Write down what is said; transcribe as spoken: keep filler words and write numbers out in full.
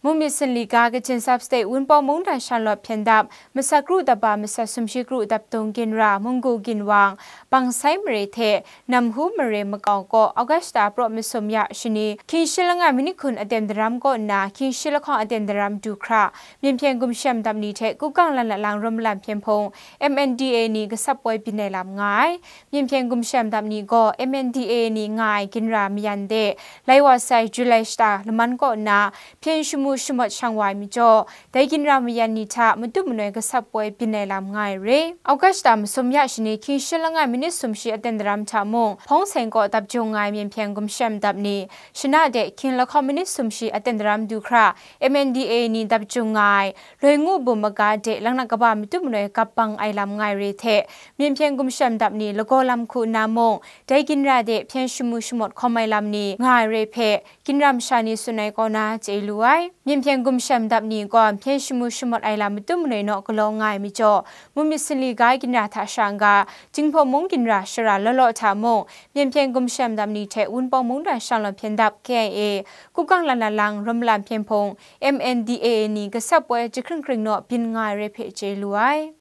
Mumyit Sinli ga Kachin Sub State Wunpawng Mungdan Shanglawt hpyen dap, masat kru dap ba masat sumshi kru dap dung ginra Munggu Ginwang, Bangsai mare hte Namhu mare makau kaw August lata praw masum ya shani, hkying shi langai minit hkun aten daram kaw nna, hkying shi lahkawng aten daram du hkra, myen hpyen gumshem dap ni hte Kugang Lan Lalang Rum Malam Hpyen Hpung, M N D A A ni gasap woi byin ai lam nga ai. Myen hpyen gumshem dap ni gaw M N D A A ni nga ai ginra mayan de, lai wa sai July lata laman kaw nna, hpyen shamu shamawt shang wa ai majaw, dai ginra mayan ni hta matup manoi gasap woi byin ai lam nga ai re. August lata masum ya shani, hkying shi langai minit sumshi aten daram hta mung, Hpawng Seng kaw dap jung nga ai myen hpyen gumshem dap ni, shana de hkying lahkawng minit sumshi aten daram du hkra, M N D A A ni dap jung nga ai, Loi Ngu bum maga de laknak kaba matup manoi gap bang ai lam nga ai re hte, myen hpyen gumshem dap ni lagaw lam hku nna mung, dai ginra de hpyen shamu shamawt hkawm ai lam ni nga ai re hpe, ginra masha ni tsun ai kaw na chye lu ai. Myen hpyen gumshem dap ni gaw hpyen shamu shamawt ai lam matup manoi naw galaw nga ai majaw, Mumyit Sinli ga ginra hta sha n-ga, Jinghpaw Mung ginra shara law law hta mung, myen hpyen gumshem dap ni hte Wunpawng Mungdan Shanglawt hpyen dap K I A, Kugang Lan Lalang Rum Malam Hpyen Hpung, M N D A A ni gasap woi jahkring kring naw byin nga ai re hpe chye lu ai.